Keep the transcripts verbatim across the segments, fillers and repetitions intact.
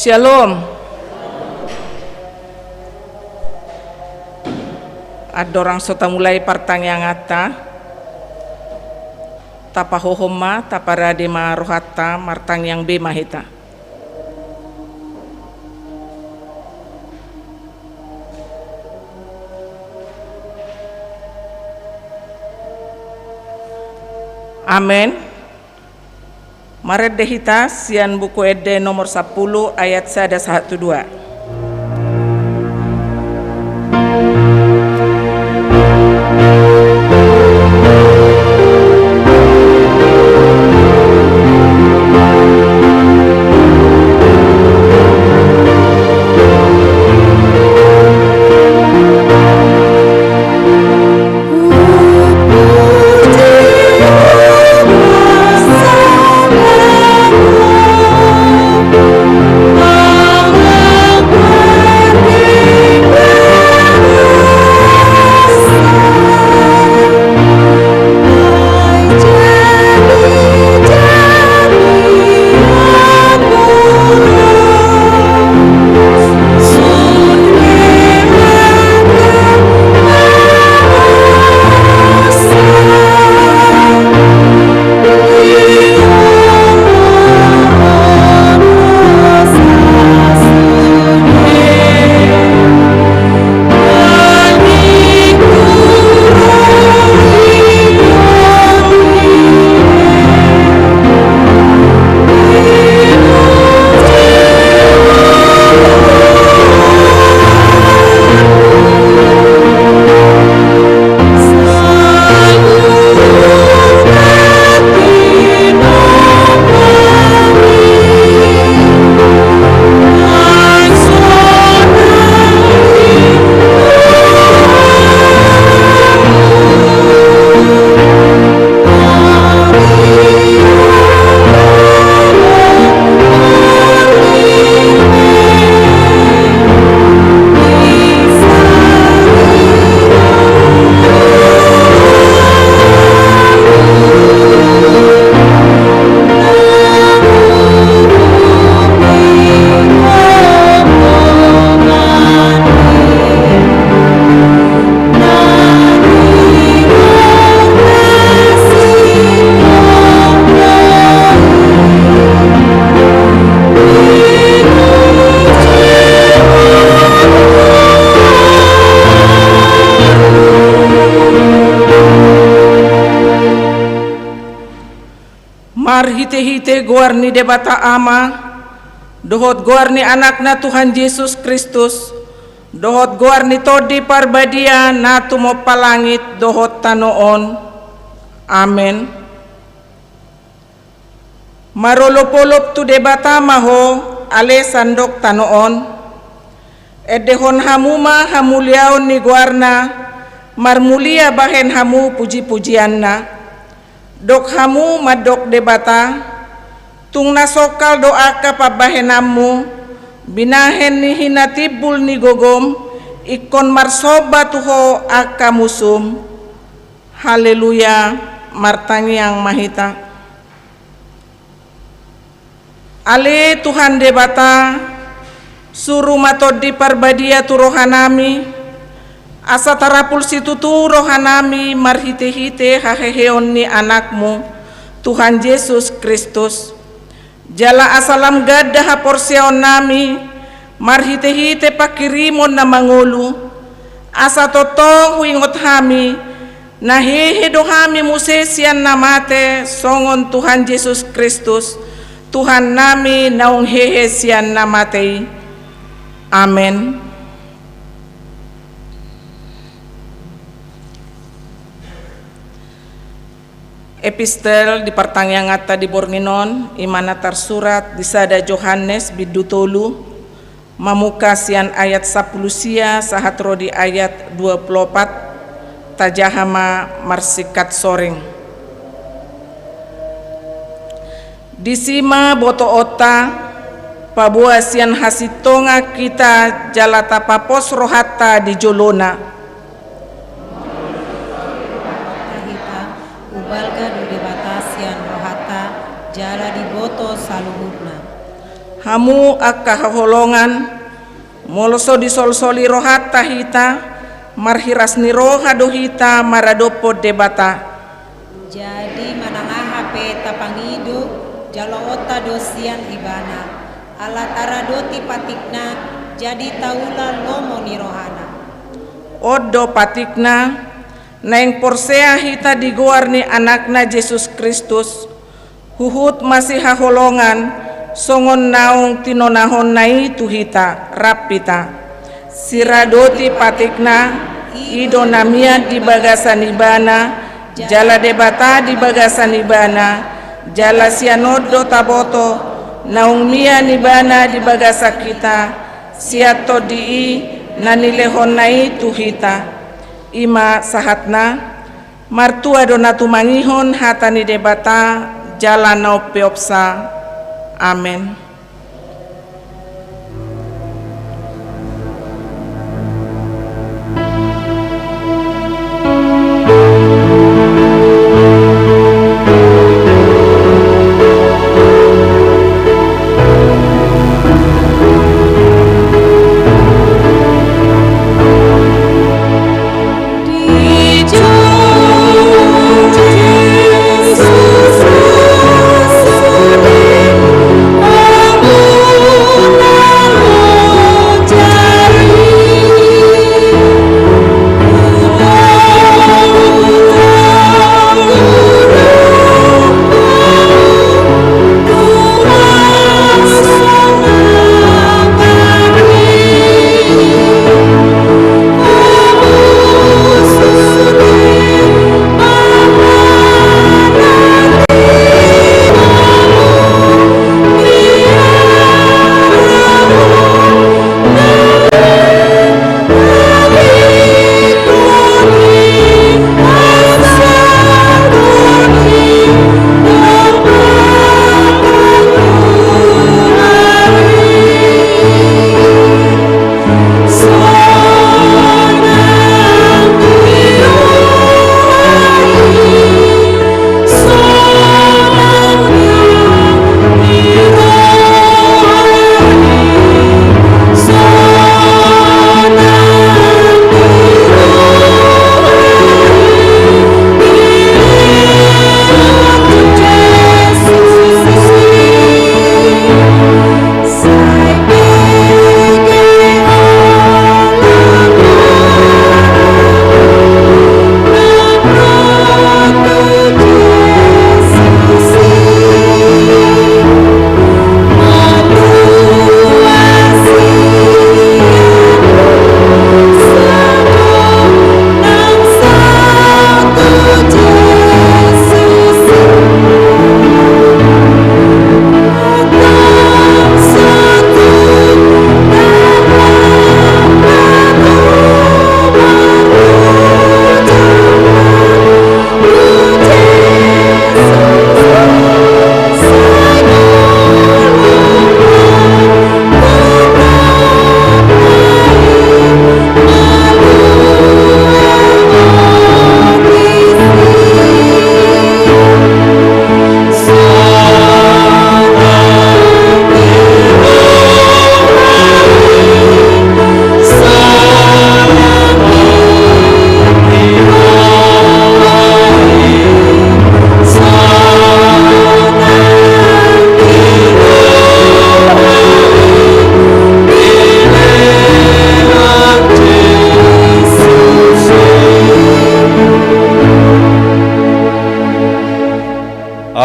Syalom. Andorang so tamulai partangianganta, tapahohom ma, taparade ma rohanta, martangiang be ma hita. Amen. Marende hita sian Buku Ende nomor sampulu ayat sada sahat tu dua. Marhitehite goar ni Debata Ama, dohot goar ni Anakna Tuhan Jesus Kristus, dohot goar ni Tondi Parbadia na tumompa langit dohot tano on. Amen. Marolopolop tu Debata ma ho, ale sandok tano on. Endehon hamu ma hamuliaon ni goarna, marmulia bahen hamu pujipujianna. Dok hamu mandok Debata, tung na songkal do angka pambahenanmu, binahen ni hinatimbul ni gogom, ingkon marsomba tu ho angka musum. Haleluya, martangiang ma hita. Ale Tuhan Debata, suru ma Tondi Parbadia tu rohanami, asa tarapul situtu rohanami marhitehite haheheon ni Anakmu, Tuhan Jesus Kristus. Jala asa lam ganda haporseaonnami marhitehite panghirimon na mangolu, asa tongtong huingot hami, na hehe do hami muse sian na mate songon Tuhan Jesus Kristus, Tuhannami naung hehe sian na mate i. Amen. Epistel di partangianganta di borngin on, i ma na tarsurat di sada Johannes bindu tolu, mamungka sian ayat sampulu sia sahat ro di ayat dua pulu opat, tajaha ma marsingkat soring. Disi ma botoonta, paboa sian hasintongan hita jala tapapos rohanta di jolona. Hita, hubalga do Debata sian rohanta, jala diboto saluhutna. Hamu angka haholongan, molo so disolsoli rohanta hita, marhiras ni roha do hita maradophon Debata. Jadi manang aha pe tapangido, jaloonta do sian Ibana. Ala taradoti patikna, jadi taula lomo ni rohana. On do patikna, naeng porsea hita di goar ni Anakna Jesus Kristus, huhut masihaholongan, songon naung tinonahonna i tu hita, rap hita. Siradoti patikna, i do na mian di bagasan Ibana, jala Debata di bagasan Ibana, jala sian on do taboto, naung mian Ibana di bagasan hita, sian Tondi i, na nilehonna i tu hita. I ma sahatna. Martua do na tumangihon hata ni Debata, jala na umpeopsa. Amen.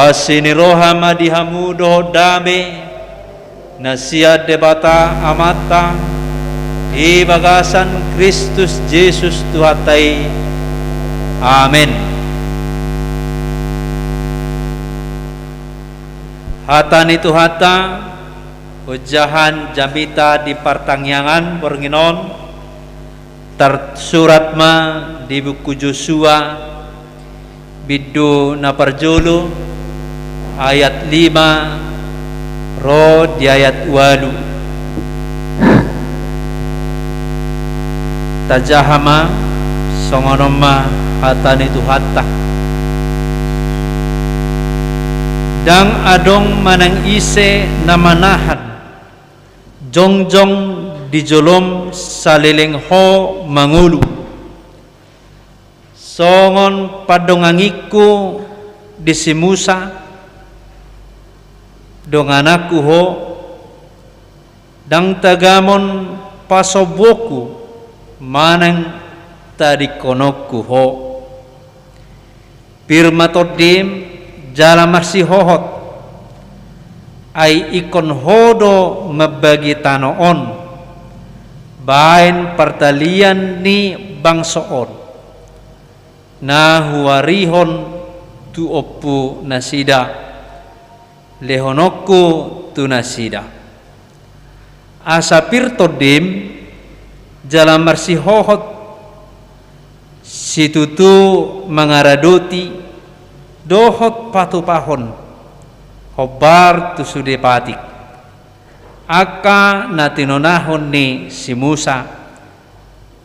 Asi ni roha ma di hamu dohot dame na sian Debata Amanta di bagasan Kristus Jesus Tuhanta i. Amen. Hata ni Tuhanta, ojahan jamita di partangiangan borngin on, tarsurat ma di buku Josua, bindu na parjolo, ayat lima ro di ayat ualu. Tajaha ma, songon on ma hata ni Tuhanta. Ndang adong manang ise na manahan Jongjong di jolom saleleng ho mangolu. Songon pandongangingku di si Musa, dongananku ho, ndang tagamon pasombuonku manang tadingkononku ho. Pir ma tondim jala marsihohot, ai ingkon ho do mambagi tano on baen partalian ni bangso on, na huarihon tu ompunasida, lehononku tu nasida. Asa pir tondim jala marsihohot situtu mangaradoti dohot patupahon hombar tu sude patik, angka na tinonahon ni si Musa,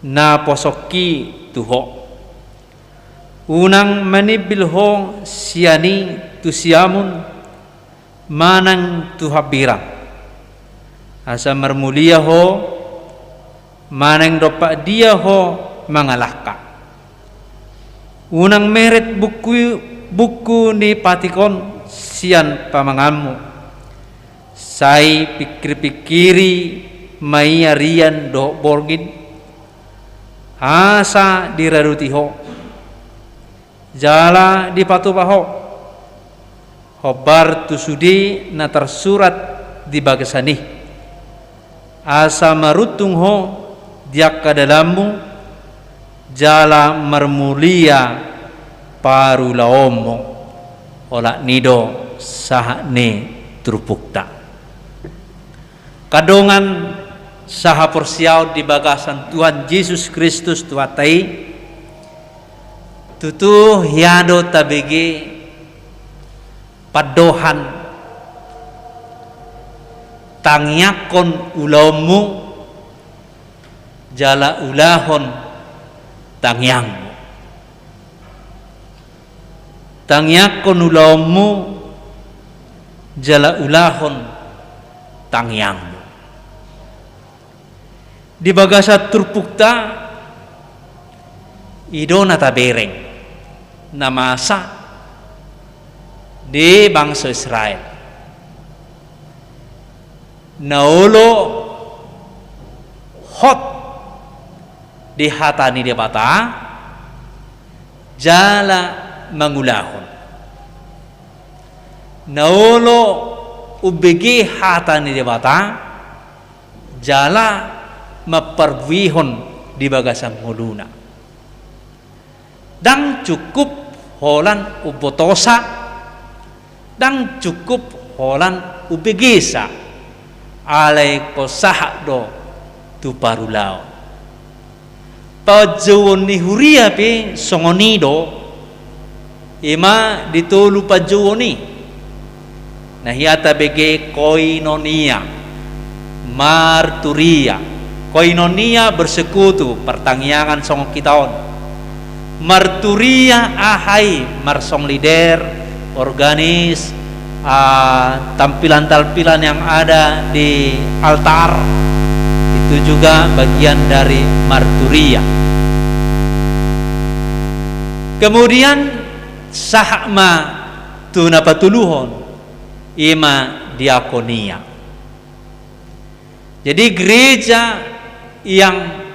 naposongki tu ho. Unang manimbil ho sian i tu siamun manang tu hambirang, asa marmulia ho manang dompak dia ho mangalangka. Unang meret bungku, bungku ni patik on sian pamanganmu, sai pingkirpingkiri ma i arian dohot borngin, asa diradoti ho jala dipatupa ho hombar tu sude na tarsurat di bagasan i, asa maruntung ho di angka dalanmu jala marmulia parulaonmu. Olat ni do sahat ni turpukta. Angka dongan sahaporseaon di bagasan Tuhan Jesus Kristus Tuhanta i, tutu hea do tabege pandohan: tangiangkon ulaonmu jala ulahon tangiangmu. Tangiangkon ulaonmu jala ulahon tangiangmu. Di bagasan turpukta, i do na tabereng na masa di bangso Israel, na olo hot di hata ni Debata jala mangulahon, na olo umbege hata ni Debata jala mamparbuehon di bagasan ngoluna. Ndang cukup holan umbotosa, ndang cukup holan umbegesa, alai ingkon sahat do tu parulaon. Panjouon ni huria pe songon i do, i ma di tolu panjouon i. Na hea tabege koinonia, marturia. Koinonia bersekutu, partangiangan songon hita on. Marturia aha i, marsonglider, organis, ah, tampilan-tampilan yang ada di altar, itu juga bagian dari marturia. Kemudian sahat ma tu na patoluhon, i ma diakonia. Jadi gereja yang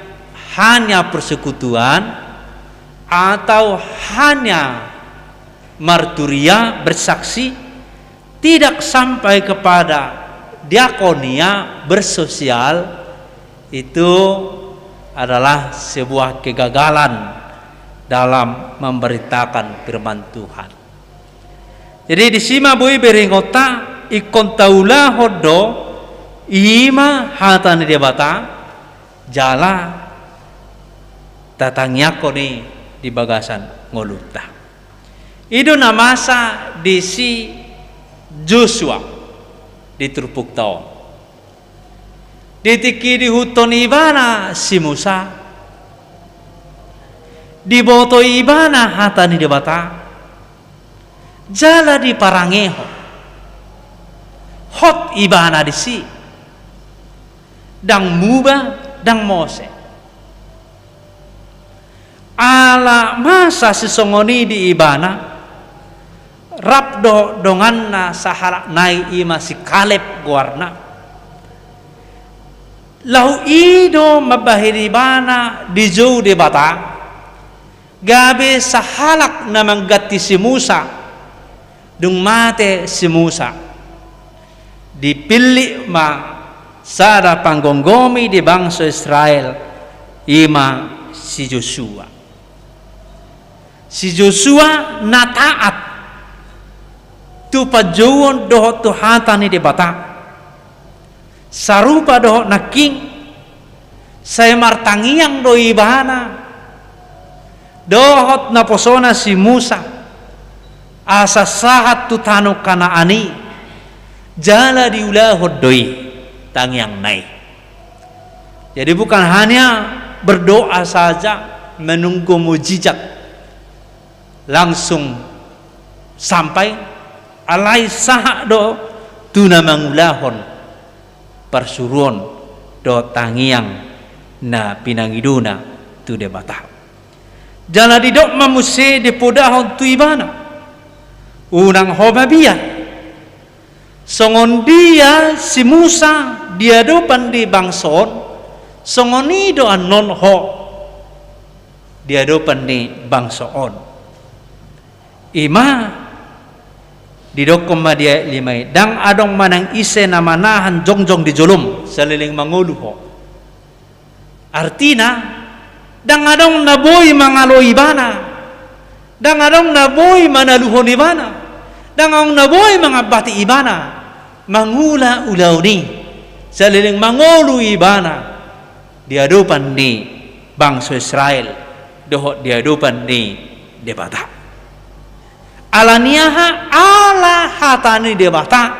hanya persekutuan atau hanya marturia, bersaksi, tidak sampai kepada diakonia, bersosial, itu adalah sebuah kegagalan dalam memberitakan firman Tuhan. Jadi disi ma boi berengonta, ingkon taulahon do i ma hata ni Debata, jala tatangiangkon i di bagasan ngolunta. I do na masa di si Josua di turpukta on. Di tingki diihuthon ibana si Musa, diboto ibana hata ni Debata, jala diparangehon. Hot ibana disi. Ndang muba, ndang mose. Ala masa sisongon i di ibana, rap dohot donganna sahalak nai, i ma si Kaleb goarna. Laho i do mambahen ibana dijou Debata, gabe sahalak na mangganti si Musa. Dung mate si Musa, dipillit ma sada panggomgomi di bangso Israel, i ma si Josua. Si Josua na taat tu panjouon dohot tu hata ni Debata. Sarupa dohot nangkin, sai martangiang do ibana dohot naposona si Musa, asa sahat tu tano Kanaan i, jala diulahon do i tangiangna i. Jadi bukan hanya berdoa saja menunggu mujizat langsung sampai, alai sahat do tu na mangulahon parsuruon dohot tangiang na pinangidona tu Debata. Jala didok ma muse dipodahon tu ibana: Unang ho mabiar. Songon dia si Musa di adopan ni bangso on, songon i do annon ho di adopan ni bangso on. I ma didokkon ma di ayat lima i: Ndang adong manang ise na manahan jongjong di jolom saleleng mangolu ho. Artina, ndang adong na boi mangalo ibana, ndang adong na boi manaluhon ibana, ndang adong na boi mangambati ibana mangula ulaon i saleleng mangolu ibana di adopan ni bangso Israel dohot di adopan ni Debata. Ala ni aha? Ala hata ni Debata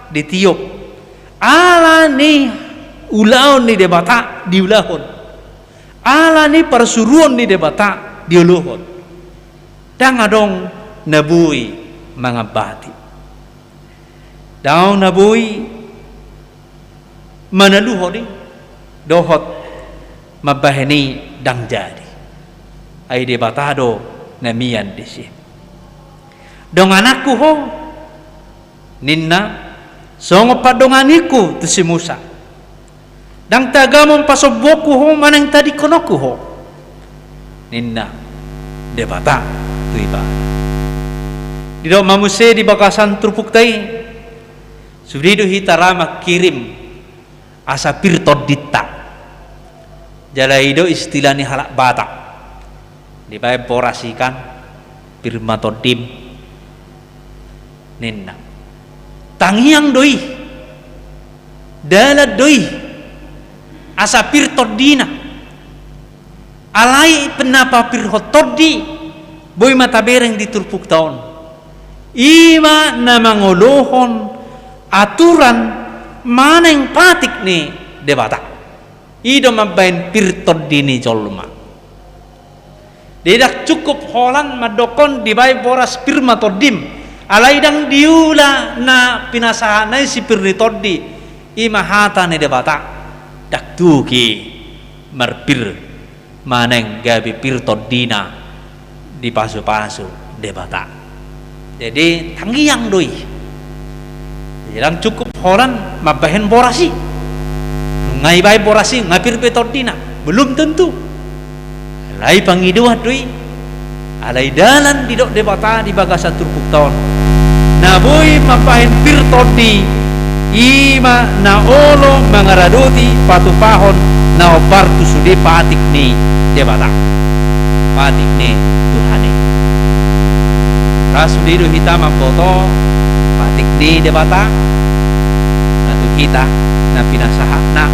ditiop. Ala ni ulaon ni Debata diulahon. Ala ni parsuruon ni Debata diolohon. Ndang adong na boi mangambati. Ndang adong na boi manaluhon i dohot mambahen i ndang jadi. Ai Debata do na mian disi. Dongananku ho, ninna, songon pandonganionku tu si Musa. Ndang tagamon pasombuonku ho manang tadingkononku ho, ninna Debata tu ibana. Didok ma muse di bagasan turpukta i, sude do hita ra mangkirim asa pir tondinta. Jala i do istilah ni halak Batak. Dibaen boras i kan, pir ma tondim, ninna. Tangiang do i, dalan do i, asa pir tondina. Alai pe na papirhon tondi, boi ma tabereng di turpukta on. I ma na mangolohon aturan manang patik ni Debata. I do mambaen pir tondi ni jolma. Jadi ndang cukup holan mandokkon dibaen boras pir ma tondim, alai ndang diula na pinasahatna i si pir ni tondi, i ma hata ni Debata. Ndang tuk i marpir manang gabe pir tondina dipasupasu Debata. Jadi tangiang do i. Jadi ndang cukup holan mambahen boras i. Nunga ibaen boras i, nunga pir be tondina. Belum tentu. Alai pangidoan do i. Alai dalan didok Debata di bagasan turpukta on. Na boi mambahen pir tondi, i ma na olo mangaradoti patupahon na hombar tu sude patik ni Debata, patik ni Tuhan i. Ra sude do hita mamboto patik ni Debata na tu hita na pinasahatna.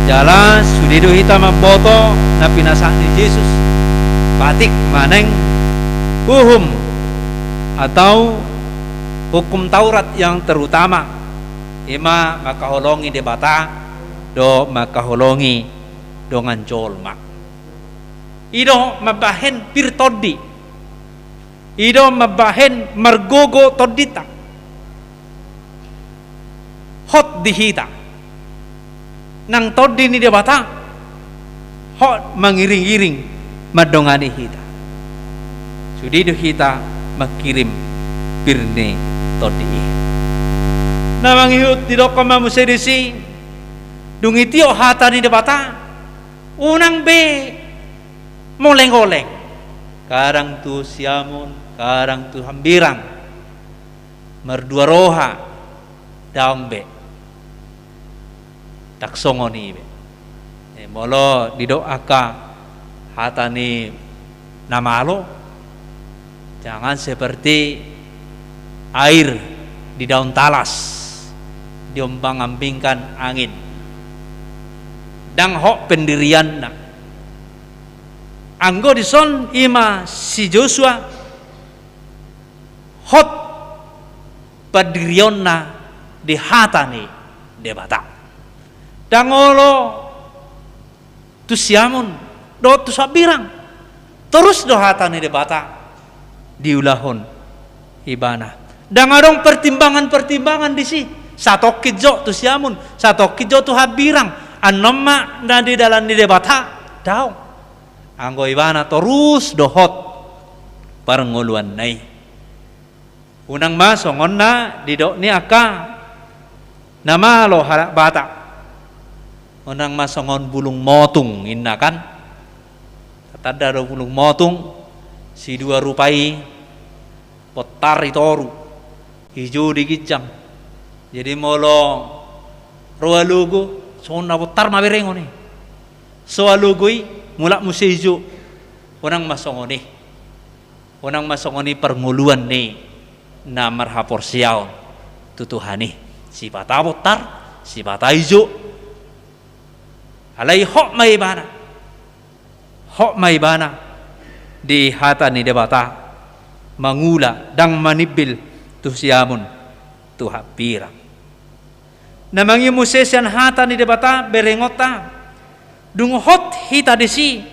Jala sude do hita mamboto na pinasahat ni Jesus, patik manang uhum atau hukum Taurat yang terutama, i ma mangkaholongi Debata dohot mangkaholongi dongan jolma. I do mambahen pir tondi. I do mambahen margogo tondinta. Hot di hita. nang Tondi ni Debata, hot mangiring-iring mandongani hita. Sude do hita mangkirim pir ni Tondi i. Na mangihut didokkon ma muse disi, dung i tio hata ni Debata, unang be moleng-oleng. Kadang tu siamun, kadang tu hambirang. Mardua roha, daong be. Ndang songon i be. E, molo didok angka hata ni na malo, jangan seperti air di daun talas, diombang-ambingkan angin. Ndang hot pendirianna. Anggo dison i ma si Josua, hot pandirionna di hata ni Debata. Ndang olo tu siamun dohot tu hambirang. Torus do hata ni Debata diulahon ibana. Ndang adong pertimbangan-pertimbangan disi. Satongkin jo tu siamun, satongkin jo tu hambirang. Annon ma na di dalan ni Debata. Daong. Anggo ibana torus do hot parngoluanna i. Unang ma songon na didok ni angka na malo halak Batak. Unang ma songon bulung motung inna kan. Tanda do bulung motung, sidua rupa i, bontar i toru, ijo di ginjang. Jadi molo ro alogo, songon na bontar ma berengon i. So alogo i, mulak muse ijo. Unang ma songon i. Unang ma songon i parngoluan ni na marhaporseaon tu Tuhan i. Sipata bontar, sipata ijo. Alai hot ma ibana. Hot ma ibana di hata ni Debata mangula, ndang manimbil tu siamun, tu hambirang. Na mangihut muse sian hata ni Debata berengonta, dung hot hita disi,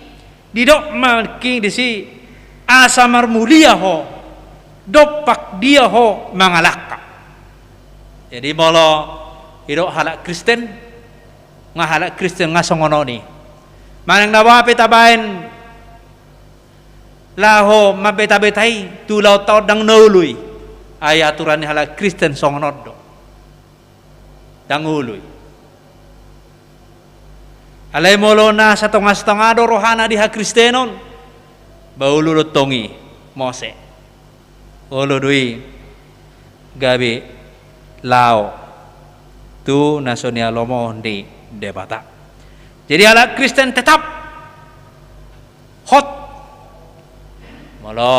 didok ma nangkin disi, asa marmulia ho, dompak dia ho mangalangka. Jadi molo didok halak Kristen, nga halak Kristen nga songon on i. Manang na boha pe tabaen laho mambeta-beta i, tu ulaonta on ndang na olo i. Ai aturan ni halak Kristen songon on do. Ndang olo i. Alai molo na satonga-satonga do rohana di hakristenon, ba olo do tong i mose. Olo do i gabe laho tu na so nialomohon ni Debata. Jadi halak Kristen tetap hot. Molo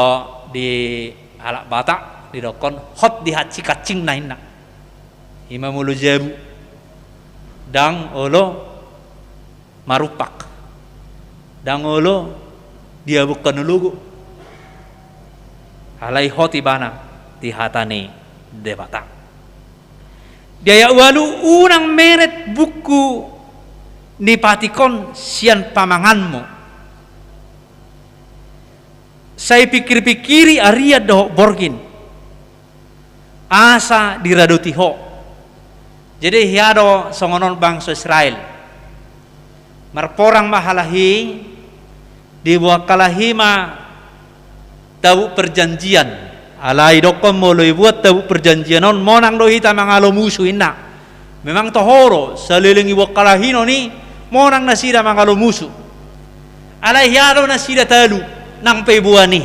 di halak Batak didokkon hot di hancing-hancingna inna. I ma molo jabu. Ndang olo marumpak. Ndang olo diabungkon ologo. Alai hot ibana di hata ni Debata. Di ayat ualu, unang meret buku ni patik on sian pamanganmu. Sai pikir-pikiri arian dohot borngin, asa diradoti ho. Jadi hea do songon on bangso Israel. Marporang ma halak i, diboan halak i ma tabuk perjanjian. Alai didokkon molo ibuat tabuk perjanjian on, monang do hita mangalo musu inna. Memang toho do, saleleng iboan halak i non i, monang nasida mangalo musu. Alai hea do nasida talu nang pe iboan i.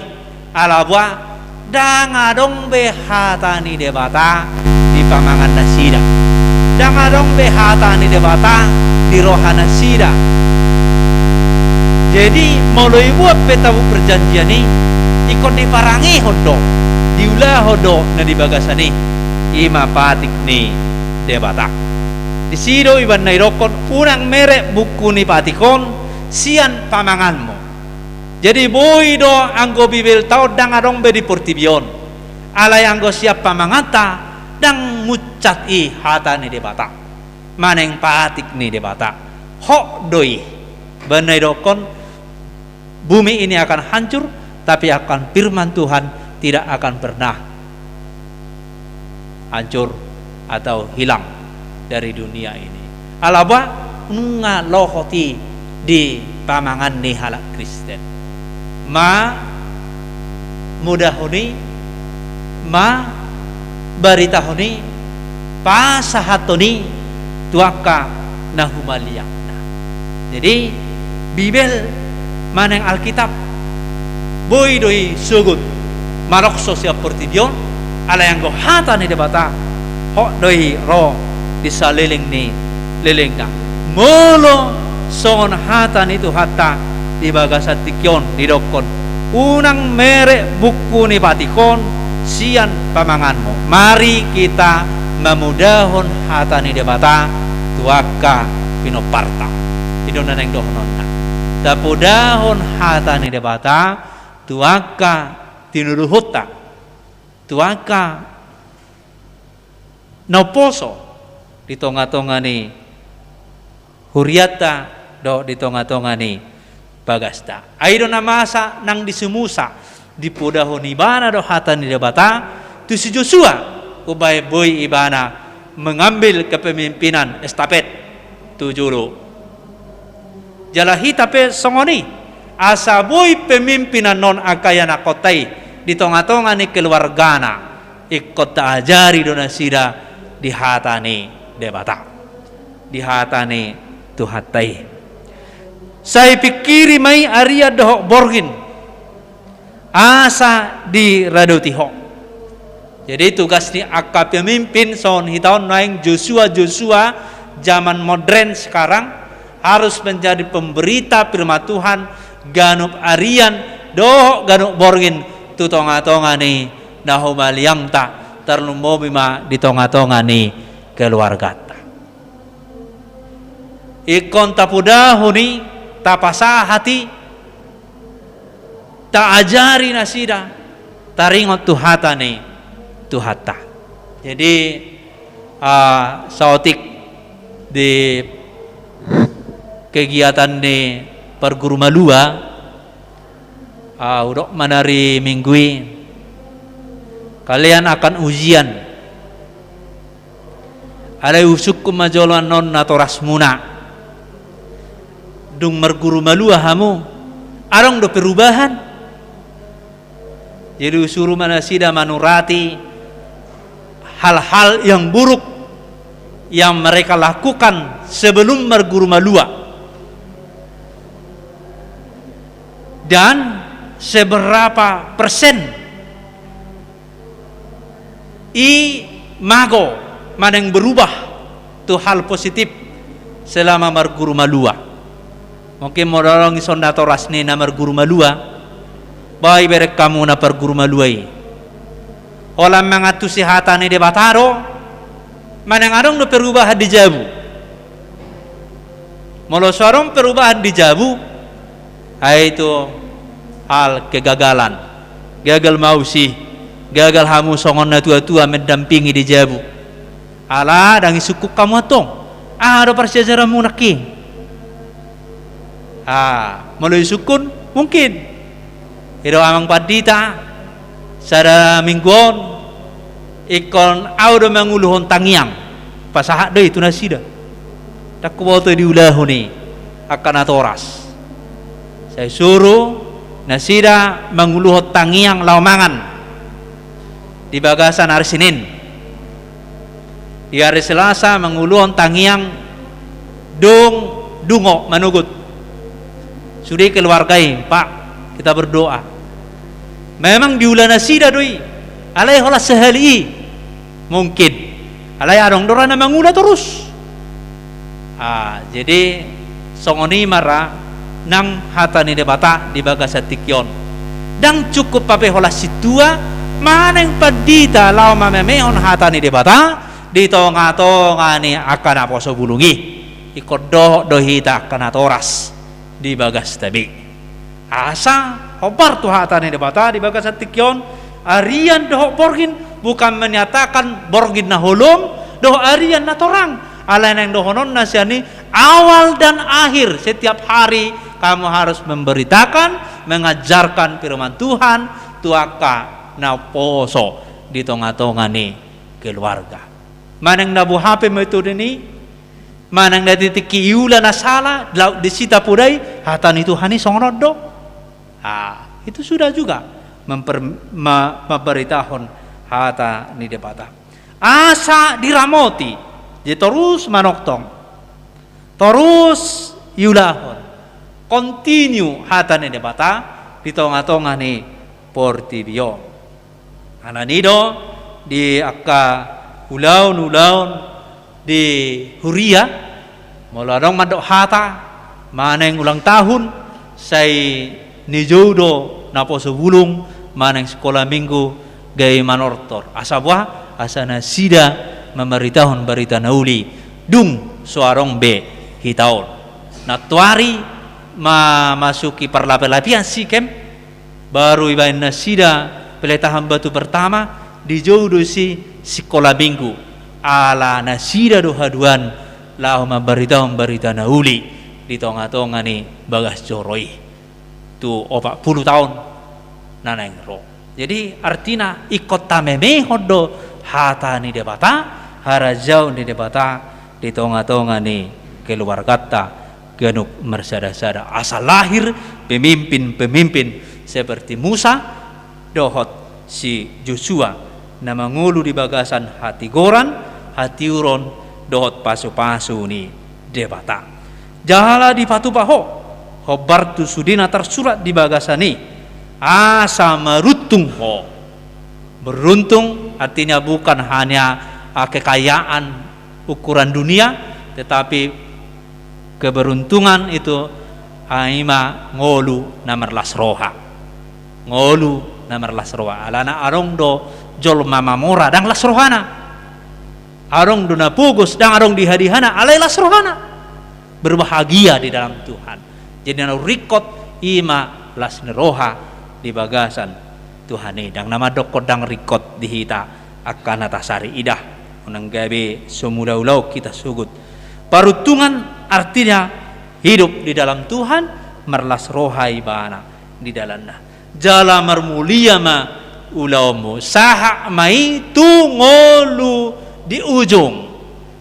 Ala boha, ndang adong be hata ni Debata di pamangan nasida. Ndang adong be hata ni Debata di roha nasida. Jadi molo ibuat pe tabuk perjanjian i, ingkon diparangehon do, diulahon do na di bagasan i. I ma patik ni Debata. Disi do ibana didokkon, unang meret buku ni patik on sian pamanganmu. Jadi boi do anggo Bibelta on ndang adong be di portibi on. Alai anggo sian pamanganta ndang munchat i hata ni Debata. Manang patik ni Debata. Hot do i. Ibana didokkon, bumi ini akan hancur, tapi akan firman Tuhan tidak akan pernah hancur atau hilang dari dunia ini. Ala boha, nunga lohot i di pamangan ni halak Kristen. Mamodahon i, mambaritahon i, pasahathon i tu angka na humaliangna. Jadi, Bibel manang Alkitab boi do i sogot malokso sian portibi on, alai anggo hata ni Debata, hot do i ro di saleleng ni lelengna. Molo songon hata ni Tuhanta di bagasan tingki on didokkon, unang merek bungku ni patik on sian pamanganmu. Mari kita mamodahon hata ni Debata tu angka pinomparta. I do na naeng dohononna. Tapodahon hata ni Debata tu angka tinuluhonta, tu angka na umposo di tonga-tonga ni hurianta dohot di tonga-tonga ni bagasta. Ai do na masa nang di si Musa, dipodahon ibana do hata ni Debata tu si Josua, umbahen boi ibana mengambil kepemimpinan estafet tu jolo. Jala hita pe songon i, asa boi pemimpin annon angka ianakhonta i di tonga-tonga ni keluargana, ingkon taajari do nasida di hata ni Debata, di hata ni Tuhanta i. Sai pingkiri ma i arian dohot borngin, asa diradoti ho. Jadi tugas ni angka pemimpin songon hita on naeng Josua-Josua zaman modern sekarang harus menjadi pemberita firman Tuhan ganup arian dohot ganup borngin tu tonga-tonga ni na humaliangta, tarlumobi ma di tonga-tonga ni keluarganta. Ingkon tapodahon i, tapasahat i, taajari nasida taringot tu hata ni Tuhanta. Jadi, ah, saotik di kegiatan ni parguru malua, ah, hudok ma na di minggu i, kalian akan ujian. Alai husungkun ma jolo annon natorasmuna. Dung marguru malua hamu, adong do perubahan? Jadi husuru ma nasida manurati hal-hal yang buruk yang mereka lakukan sebelum marguru malua. Dan seberapa persen i mago manang berubah tu hal positif selama marguru malua. Mungkin molo adong dison natoras ni na marguru malua, bahen ibereng hamu na parguru malua i. Holan mangantusi hata ni Debata do, manang adong do perubahan di jabu. Molo so adong perubahan di jabu, ai itu hal kegagalan. Gagal ma usi, gagal hamu songon natua-tua mendampingi di jabu. Ala ndang isungkun hamu antong. Aha do parsiajaranmu nangkin? Ah, molo isungkun, mungkin. Ido amang pandita, sada minggu on, ingkon au do manguluhon tangiang. Pasahat do i tu nasida. Ndang huboto diulahon i angka natoras. Sai suru nasida manguluhon tangiang laho mangan di bagasan ari Senin. Di ari Selasa manguluhon tangiang dung dungo manogot. Sude keluarga i, Pak, kita berdoa. Memang diula nasida do i, alai holan sahali i. Mungkin. Alai adong do ra na mangula torus. Ah, jadi songon i ma ra nang hata ni Debata di bagasan tingki on. Ndang cukup hape holan sintua manang pandita laho mamemehon hata ni Debata di tonga-tonga ni angka naposo bulung i. Ingkon dohot do hita angka natoras di bagasta be. Asa hombar tu hata ni Debata di bagasan tingki on, arian dohot borngin, bukan menyatakan borngin na holom dohot arian na torang. Alai naeng dohononna sian i, awal dan akhir setiap hari kamu harus memberitakan, mengajarkan firman Tuhan tu angka naposo di tonga-tonga ni keluarga. Manang na boha pe metode ni Manang na di tingki iula na sala, laut disi tapodai, hata ni Tuhan i songon on do. Ah, itu sudah juga memper-, ma-, mambaritahon hata ni Debata. Asa diramoti, jadi torus manongtong, torus iulahon, continue hata ni Debata di tonga-tonga ni portibi on. Alani do di angka ulaon-ulaon di huria, molo adong mandok hata, manang ulang tahun, sai nijou do naposo bulung, manang sikola minggu, gabe manortor. Asa boha, asa nasida mambaritahon barita na uli, dung so adong be hita on. Nantoari mamasuki parlape-lapean Sikem, baru dibaen nasida peletahan batu pertama, dijou do disi sikola minggu. Ala nasida do haduan laho mambaritahon barita na uli di tonga-tonga ni bagas joro i. Tu opat pulu taon na naeng ro. Jadi artina ingkon tamemehon do hata ni Debata, harajaon ni Debata di tonga-tonga ni keluarganta ganup marsada-sada. Asa lahir pemimpin-pemimpin seperti Musa dohot si Josua, na mangolu di bagasan hatigoran, hatiuron, dohot pasu-pasu ni Debata. Jala dipatupa ho hombar tu sude na tarsurat di bagasan i, asa maruntung ho. Beruntung artinya bukan hanya, ah, kekayaan ukuran dunia, tetapi keberuntungan itu, ah, i ma ngolu na marlas roha. Ngolu na marlas roha. Alana adong do jolma mamora, ndang las rohana. Adong do na pogos, ndang adong dihadihana, alai las rohana. Berbahagia di dalam Tuhan. Jadi na ringkot i ma las ni roha di bagasan Tuhan i. Ndang na mandokkon ndang ringkot di hita angka na tasaridah. Unang gabe so mulaulaon hita sogot. Paruntungan artinya hidup di dalam Tuhan, marlas roha ibana di dalanna. Jala marmulia ma ulaonmu, sahat ma i tu ngolu di ujung.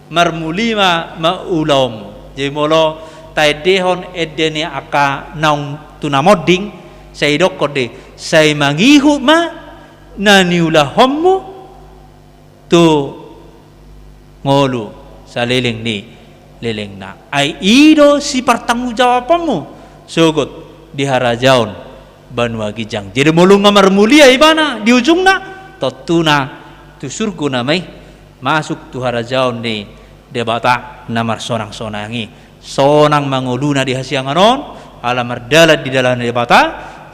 Marmulia ma ulaonmu. Jadi molo taendehon ende ni angka naung tu na monding, sai didokkon do i, sai mangihut ma na niulahonmu tu ngolu saleleng ni lelengna. Ai i do sipartanggungjawabanmu sogot di harajaon banua ginjang. Jadi molo nunga marmulia ibana di ujungna, tontuna tu surgo nama i, masuk tu harajaon ni Debata na marsonang-sonang i. Sonang ma ngoluna di hasiangan on, ala mardalan di dalan ni Debata,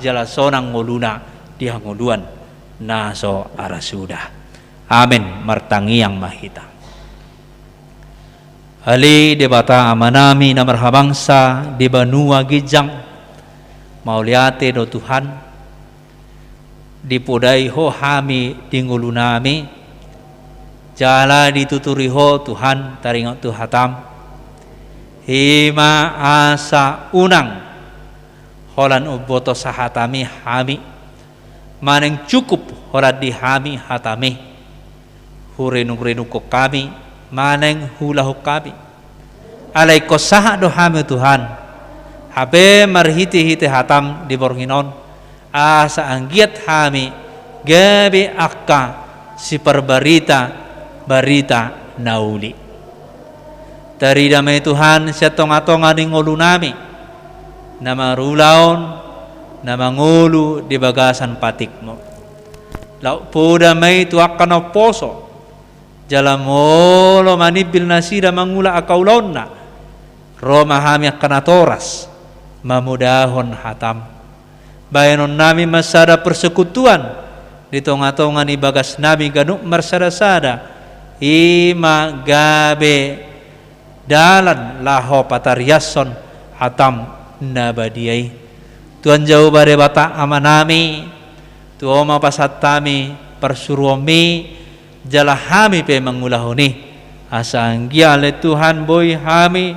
jala sonang ngoluna di hangoluan na so arasuda. Amen. Martangiang ma hita. Ale Debata Amanami na marhabangsa di banua ginjang, mauliate do Tuhan, dipodai Ho hami di ngolunami, jala dituturi Ho Tuhan taringot tu hatam, i ma asa unang holan umboto sahatami hami, manang cukup holan di hami hatami, hurenungrenungkon hami, manang huulahon hami. Alai ingkon sahat do hami Tuhan, hape marhitehite hatam di borngin on, asa anggiat hami gabe angka siparbarita barita na uli. Tarida ma i Tuhan sian tongatonga ni ngolunami, na marulaon, na mangolu di bagasan patikmu. Laho poda ma i tu angka na umposo, jala molo manimbil nasida mangula angka ulaonna, ro ma hami angka natoras mamodahon hatam. Bahenonnami ma sada persekutuan di tongatonga ni bagasnami ganup marsadasada, i ma gabe dalan laho patariashon hatam na badia i. Tuhan Jahowa Debata Amanami, tu Ho ma pasahat hami parsuruonmi, jala hami pe mangulahon i, asa anggiat ale Tuhan boi hami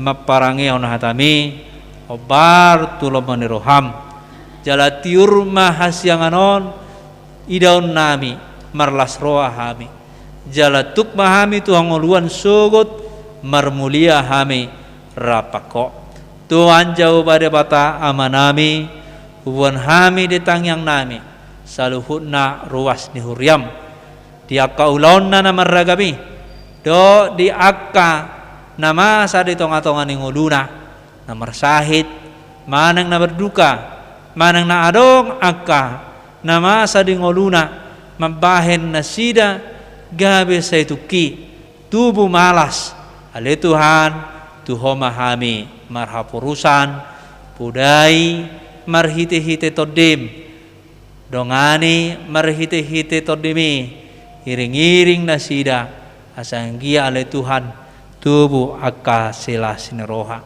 mamparangehon hatami hombar tu lomo ni roham, jala tiur ma hasiangan on idaonnami, marlas roha hami, jala tuk ma hami tu hangoluan sogot marmulia hami rap Ho. Tuhan Jahowa Debata Amanami, huboan hami di tangiangnami saluhutna ruas ni huriaM, di angka ulaonna na marragam i, dohot di angka na masa di tonga-tonga ni ngoluna, na marsahit, manang na marduka, manang na adong angka na masa di ngoluna, mambahen nasida gabe sai tungki tubu malas. Ale Tuhan, tu Ho ma hami marhaporusan, podai marhite-hite TondiM, dongani marhite-hite TondiMi, iring-iring nasida, asa anggiat ale Tuhan, tubu angka silas ni roha.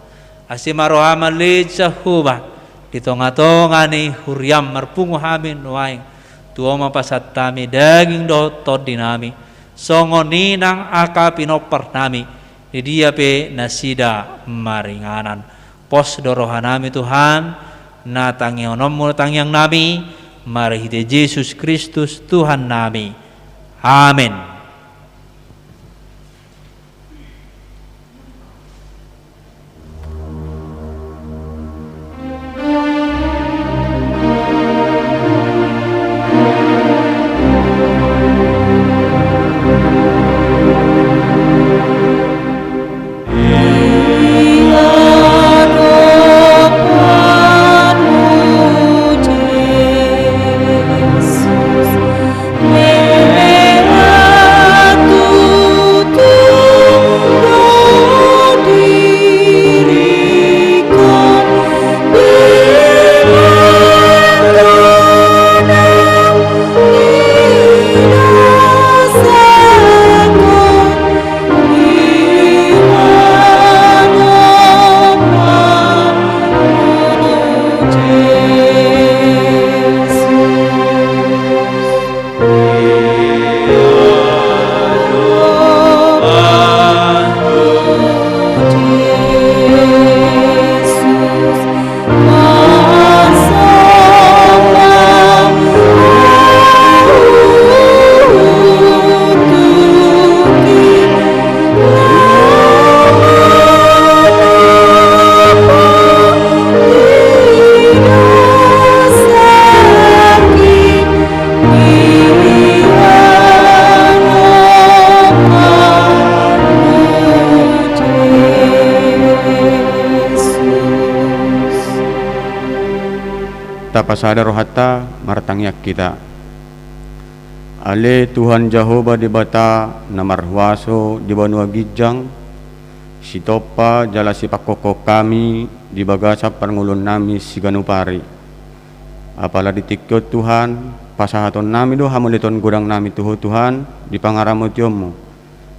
Asi ma rohaM ale Jahowa, di tonga-tonga ni huriaM marpungu hami nuaeng, tu Ho ma pasahat hami daging dohot tondinami, songon i nang angka pinomparnami, di dia pe nasida maringanan. Pos do rohanami Tuhan, na tangihononMu tangiangnami, marhite Jesus Kristus Tuhannami. Amen. Tapasada rohanta, martangiang hita. Ale Tuhan Jahowa Debata na marhuaso di banua ginjang, sitompa jala sipangkophop hami di bagasan parngoluonnami siganup ari. Apala di tingki on Tuhan, pasahatonnami do hamuliateon godangnami tu Ho Tuhan, di pangaramotionMu.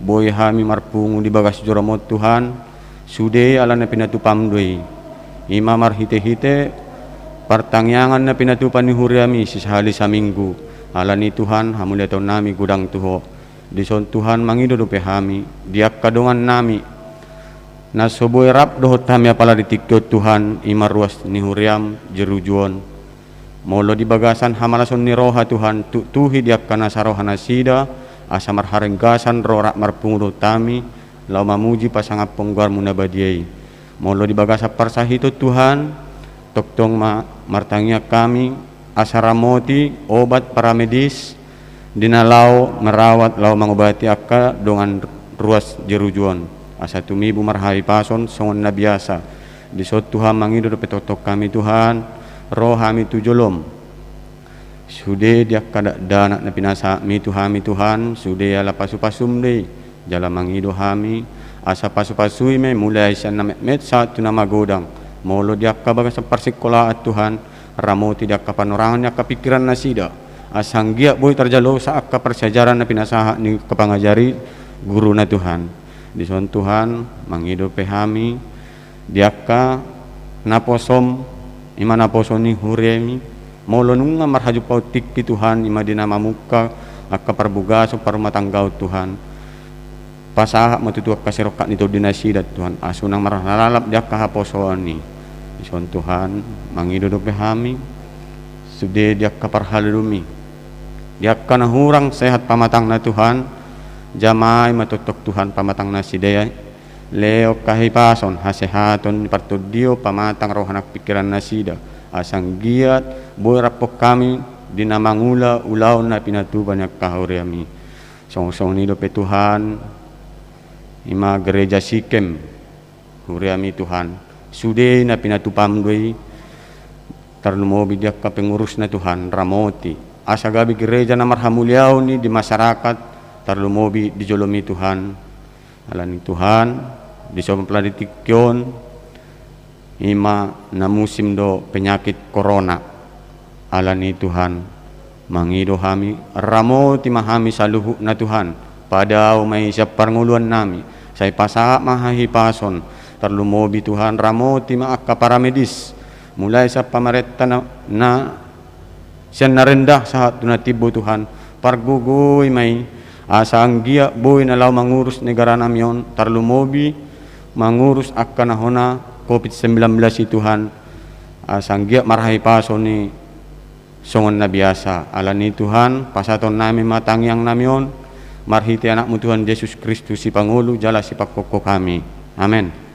Boi hami marpungu di bagas joroMon Tuhan, sude ala na pinatupaM do i. I ma marhitehite partangiangan na pinatupa ni huriaMi sisahali saminggu. Alani Tuhan, hamuliateonnami godang tu Ho. Dison Tuhan, mangido dope hami di angka dongannami na so boi rap dohot hami apala di tingki on Tuhan, i ma ruas ni huriaM Jeruju on. Molo di bagasan hamalason ni roha Tuhan, tuktuhi di angka na saroha nasida, asa marharinggasan ro rap marpungu dohot hami, laho mamuji pasangaphon goarMu na badia i. Molo di bagasan parsahiton Tuhan, tongtong ma martangiang hami, asa ramoti obat paramedis di na laho merawat laho mangobati angka dongan ruas Jeruju on. Asa tumibu marhahipason songon na biasa. Dison Tuhan, mangido dope tongtong hami Tuhan, ro hami tu joloM. Sude di angka dakdanak na pinasahatMi tu hami Tuhan, sude ala pasupasuM do i. Jala mangido hami, asa pasupasui ma i mulai sian na metmet sahat tu na magodang. Molo di angka bagasan parsikolaan Tuhan, ramoti di angka panorangan ni angka pingkiran nasida. Asa anggiat boi tarjalosa angka parsiajaran na pinasahat ni angka pangajari guruna Tuhan. Dison Tuhan, mangido pe hami, di angka naposoM, i ma naposo ni huriaMi, molo nunga marhajumpang tingki Tuhan, i ma di na mamungka angka parbogason parrumatanggaon Tuhan. Pasahat ma tutu angka sirongkap ni tondi nasida Tuhan, asa unang marhalap di angka haposoan i. Dison Tuhan, mangido dope hami, sude di angka parhalodoMi. Di angka na hurang sehat pamatangna Tuhan, jamai ma tongtong Tuhan pamatang nasida i. Lehon hahipason, hasehaton, partondion, pamatang roha nang pingkiran nasida, asa anggiat boi raphon hami di na mangula ulaon na pinatupa ni angka huriaM i. Songon, songon i dope Tuhan, i ma gereja Sikem, huriaM i Tuhan, sude na pinatupam do i, tarlumobi di angka pengurusna Tuhan, ramoti, asa gabe gereja na marhamuliaon i di masyarakat, tarlumobi di joloM i Tuhan. Alani Tuhan, di sampulung tingki on, i ma na musim do penyakit corona. Alani Tuhan, mangido hami, ramoti ma hami saluhutna Tuhan, padao ma i sian parngoluannami, sai pasahat ma hahipason, tarlumobi Tuhan, ramoti ma angka paramedis, mulai sian pamarenta na, na sian na rendah sahat tu na timbo Tuhan, pargogoi ma i, asa anggiat boi na laho mangurus negaranami on, tarlumobi mangurus angka na hona covid sembilan belas i Tuhan, asa anggiat marhahipason i songon na biasa. Alani Tuhan, pasahatonnami ma tangiangnami on, marhite AnakMu Tuhan Jesus Kristus, Sipangolu jala Sipanghophop hami. Amen.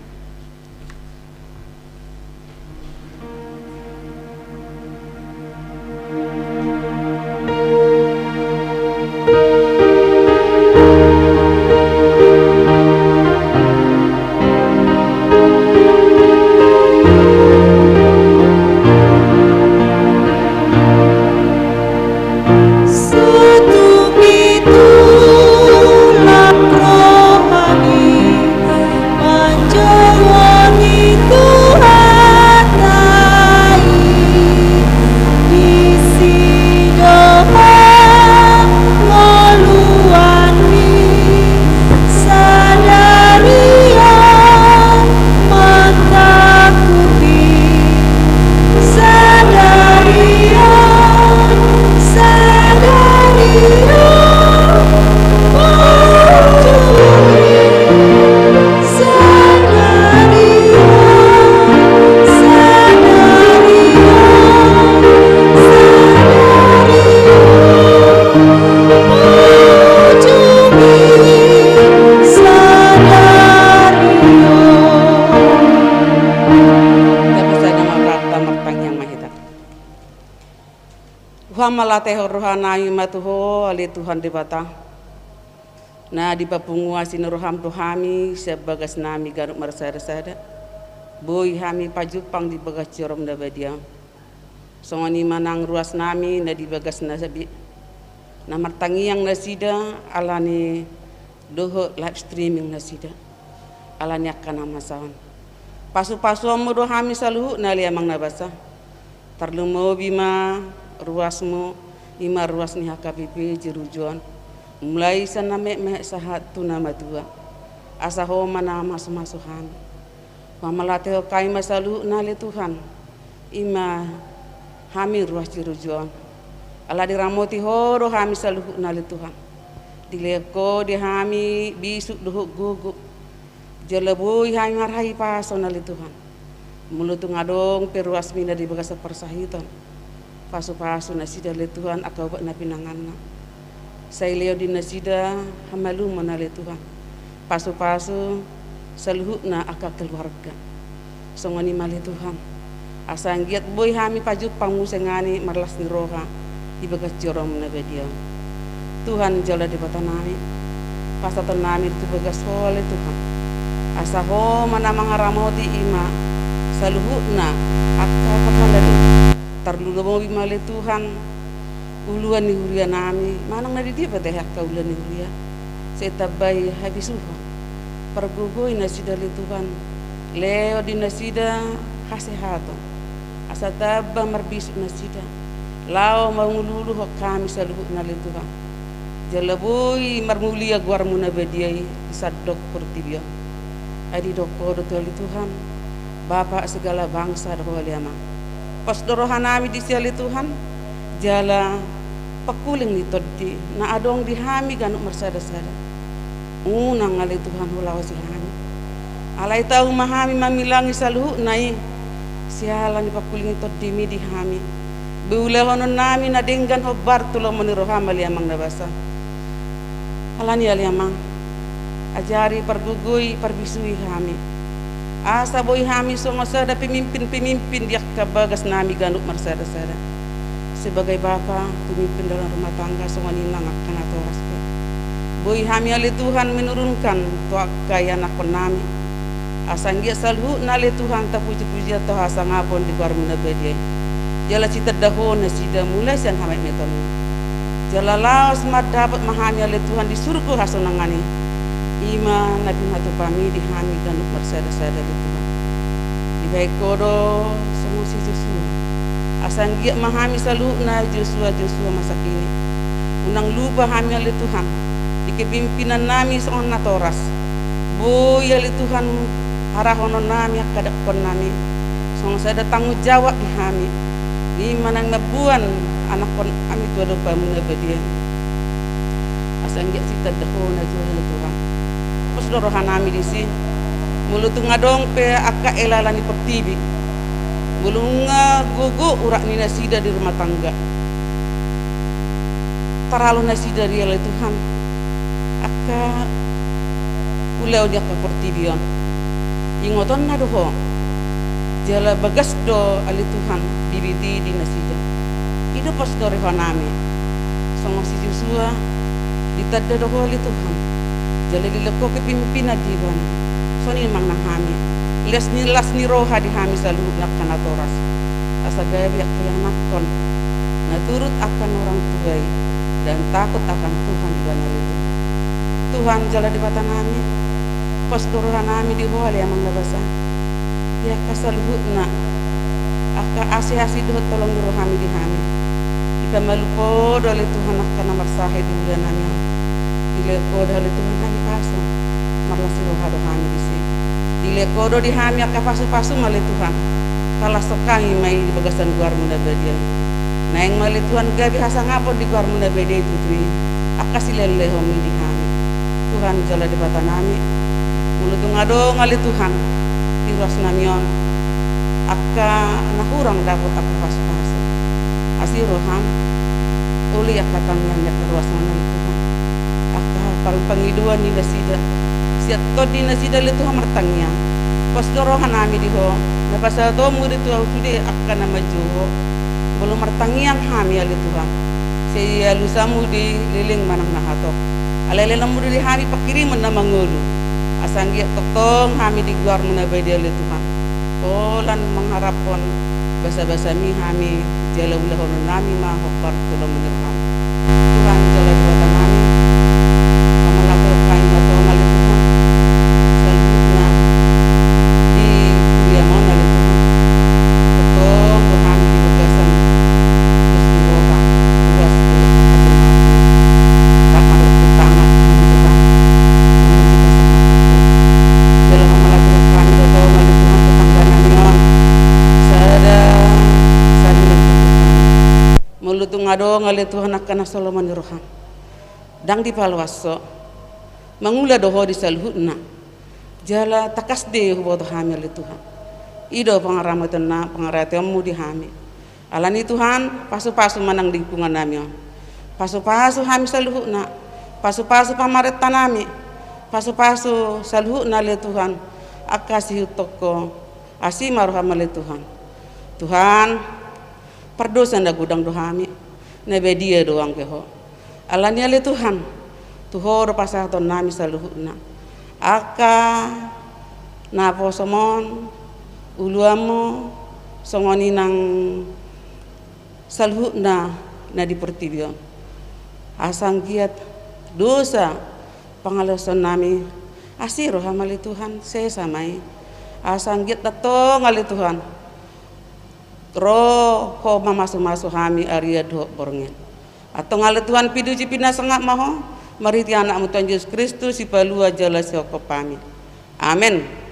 Satupi tulang rohani, manjolongi Tuhanta i, disi do hangoluanmi, sadari on mandakuti, sadari on, sadari on, sadari on, sadari on, sadari on, sadari on. Kita bisa nama kata martangiang ma hita. Huhamauliatehon rohanami ma tu Ho ale Tuhan Debata, na dipapungu asi ni roham tu hami sian bagasnami ganup marsadasada. Boi hami pajumpang di bagas joroM na badia. Songon i ma nang ruasnami na di bagas na sabi, na martangiang nasida ala ni dohot live streaming nasida, ala ni angka na masa on. Pasupasuonmu do hami saluhutna ale Amang na basa. Tarlumobi ma ruasmu, i ma ruas ni H K B P Jerujuan, mulai sian na metmet sahat tu na matua. Asa Ho ma na mamasumasu hami. Huhamauliatehon hami ma saluhutna ale Tuhan, i ma hami ruas Jerujuan. Ala diramoti Ho do hami saluhutna ale Tuhan. Dilehon Ho di hami bisuk dohot gogo. Jala boi hami marhahipason ale Tuhan. Molo tung adong pe ruasmi na di bagasan parsahiton, pasupasu nasida ale Tuhan angka ubat na pinanganna. Sai lehon di nasida hamalumon ale Tuhan. Pasupasu saluhutna angka keluarga. Songon i ma ale Tuhan, asa anggiat boi hami pajumpang muse nangkin marlas ni roha di bagas joroM na badia. Tuhan jala Debatanami, pasahatonnami tu bagas Ho ale Tuhan, asa Ho ma na mangaramoti i ma saluhutna angka parhalado. Tarlumobi ma ale Tuhan uluan ni hurianami, manang na di dia pe tahe angka uluan ni huria, sai tambai habisuhon. Pargogoi nasida ale Tuhan, lehon di nasida hasehaton, asa tamba marbisuk nasida laho mangululuhon hami saluhutna ale Tuhan. Jala boi marmulia goarMu na badia i di sandok portibi on. Ai didok Ho do tu ale Tuhan, Bapa segala bangsa do Ho ale Amang. Pos do rohanami disi ale Tuhan, jala pangkuling ni tondi na adong di hami ganup marsadasada, unang ale Tuhan hulaosi hami. Alai tau ma hami mamilangi saluhutna i siala ni pangkuling ni tondimi di hami. Be ulahononnami na denggan hombar tu lomo ni rohaM ale Amang na basa. Alani i ale Amang, Ajari, pargogoi, parbisui hami, asa boi hami songon sada pemimpin-pemimpin di angka bagas nami ganup marsada-sada. Sebagai bapa, pemimpin dalam rumah tangga, songon i nang angka natoras pe. Boi hami ale Tuhan menurunkan tu angka ianakkon nami, asa anggiat saluhutna ale Tuhan tapuji-pujian tu hasangapon di goarmu na badia i. Jala sitanda Ho nasida mulai sian hamaet-maeton i. Jala laos mandapot ma hami ale Tuhan di surgo hasonangan i. I ma na pinatupami di hami ganup marsada-sada ale Tuhan. Dibahen Ho do songon si Josua, asa anggiat ma hami saluhutna Josua-Josua masa kini. Unang lupa hami ale Tuhan di kepimpinan nami songon natoras. Boi ale Tuhan harahonon nami angka anakkon nami songon sada tanggung jawab di hami. I ma naeng mamboan anakkon nami tu adopanmu na badia i. Asa anggiat sitanda Ho nasida ale Tuhan. Pos do roha nami disi. Molo tung adong pe angka ela-ela ni portibi, molo nunga gogo urat ni nasida di rumah tangga, taralo nasida di ale Tuhan angka ulaon di angka portibi on. Ingotonna do Ho. Jala bagas do ale Tuhan bibit i di nasida. I do pos do roha nami. Songon si Josua, ditanda do Ho ale Tuhan. Jala dilehon Ho kepimpinan di ibana. Songon i ma nang hami. Las ni, las ni roha di hami saluhutna angka natoras, asa gabe angka ianakkon na turut angka na orang tua i dan takut akan Tuhan di ibana ale Tuhan. Tuhan jala Debata nami, pos do roha nami di Ho ale Amang na basa. Di angka saluhutna angka asi-asi dohot holong ni rohami di hami, dipamalum Ho do ale Tuhan angka na marsahit di ulaon nami on. Dilehon Ho do ale Tuhan hahipason. Marlas ni roha do hami disi. Dilehon Ho do di hami angka pasu-pasum ale Tuhan. Talashon hami ma i di bagasan goarmu na badia i. Naeng ma ale Tuhan gabe hasangapon di goarmu na badia i tutu i angka silehonlehonmi di hami. Tuhan jala Debata nami, molo tung adong ale Tuhan di ruas nami on angka na hurang dapot angka pasu-pasu, asi roham, uli angka tangiang ni angka ruas on ale Tuhan. Angka parpangidoan ni nasida, sian tondi nasida ale Tuhan martangiang. Pos do roha nami di Ho, na pasahatonmu do tu ahu sude angka na manjou Ho. Molo martangiang hami ale Tuhan, sai alusanmu do i leleng manang na hatop. Alai lelenmu do i di hami panghirimon na mangolu. Asa anggiat tongtong hami di goarmu na badia ale Tuhan, holan mangharaphon basa-basami hami, jala ulahonon nami ma hombar tu lomo ni roham. Tuhan jala Debata nami, pamalakhon hami ma tong ale Tuhan, saluhutna di huriam on ale Tuhan. Tongtong do hami di bagasan dos ni roha, ruas do hami. Tangan, tangan, Tuhan. Jala pamalakhon hami ma tong ale Tuhan tetangga nami on. Sada, sada. Molo tung adong ale Tuhan angka na so lomo ni roham, ndang dipaloas Ho. Mangula do Ho di saluhutna. Jala tangkas do huboto hami ale Tuhan. I do pangaramotion na, pangaramotionmu di hami. Alani Tuhan, pasu-pasu ma nang lingkungan nami on. Pasu-pasu hami saluhutna. Pasu-pasu pamarenta nami. Pasu-pasu saluhutna ale Tuhan angka sihuthon Ho. Asi ma roham ale Tuhan. Tuhan, pardosa na godang do hami. Na badia do anggiat Ho. Alani ale Tuhan, tu Ho do pasahaton nami saluhutna. Angka naposom on, uluanmu, songon i nang saluhutna na di portibi on. Asa anggiat dosa pangalaosion nami, asi roham ale Tuhan, sesa ma i. Asa anggiat tongtong ale Tuhan, ro Ho mamasu-masu hami arian dohot borngin. Antong ale Tuhan, piduji pinasangap ma Ho, marhite Anakmu Tuhan Jesus Kristus, Sipalua jala Sihophop hami. Amen.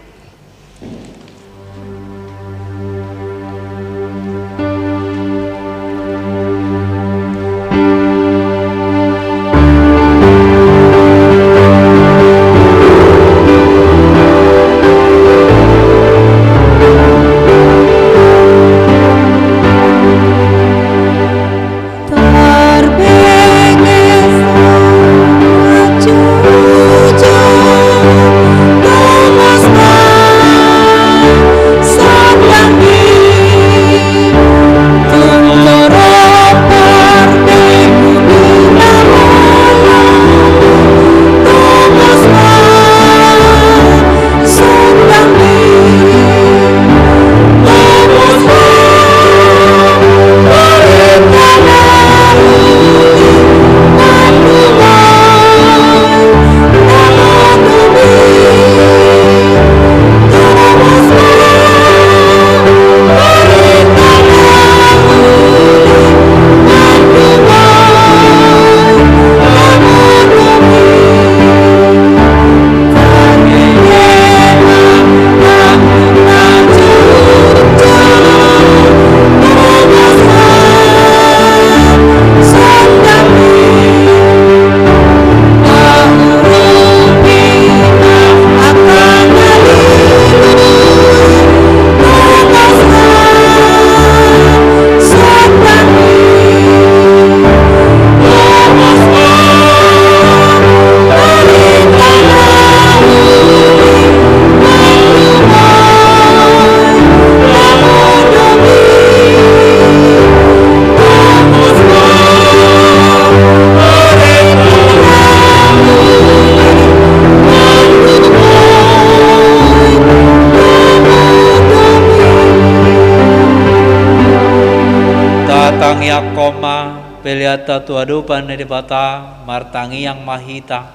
Tangiangkon ma peleanta tu adopan ni Debata, martangiang ma hita.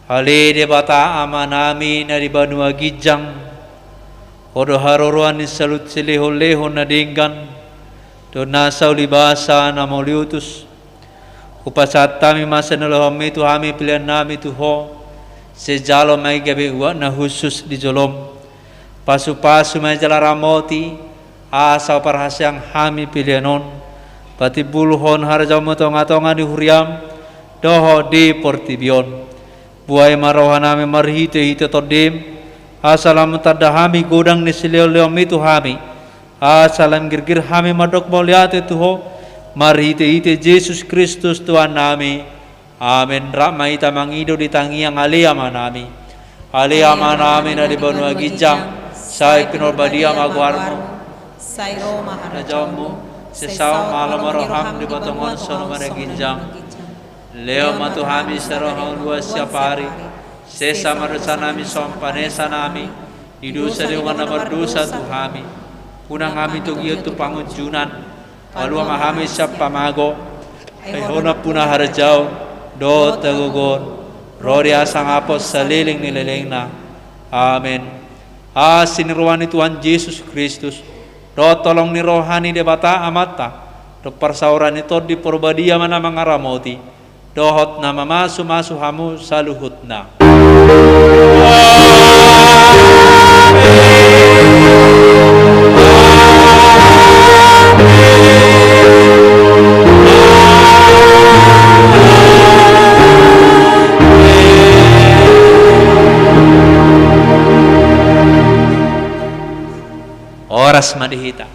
Ale Debata Amanami na di banua ginjang, Ho do haroroan ni saluhut silehonlehon na denggan dohot na saulibasa na mauliutus. Hupasahat hami ma sian ulaonmi tu hami peleannami tu Ho, sai jalo ma i gabe uap na hushus di jolom. Pasupasu ma i jala ramoti, asa huparhaseang hami pelean on patimbulhon harajaonmu tongatonga ni huriam dohot di portibi on. Buhai ma rohanami marhitehite Tondim, asa lam tanda hami godang ni silehonlehonmi tu hami, asa lam girgir hami mandok mauliate tu Ho, marhitehite Jesus Kristus Tuhannami. Amen. Rap ma hita mangido di tangiang Ale Amanami. Ale Amanami na di banua ginjang, sai pinarbadia ma goarmu. Sai ro ma harajaonmu. Sai saut ma lomo ni roham di banua tonga on songon na di banua ginjang. Lehon ma tu hami sian roha ngolu siapari. Sesa ma dosanami songon panesanami di dosa ni dongan na mardosa tu hami. Unang hami togihon tu pangunjunan. Palua ma hami sian pamago. Ai Ho nampuna harajaon dohot hagogoon, ro di hasangapon saleleng ni lelengna. Amen. Asi ni roha ni Tuhan Jesus Kristus dohot holong ni roha ni Debata Amanta dohot parsaoran ni Tondi Parbadia ma na mangaramoti dohot na mamasumasu hamu saluhutna. Horas ma di hita.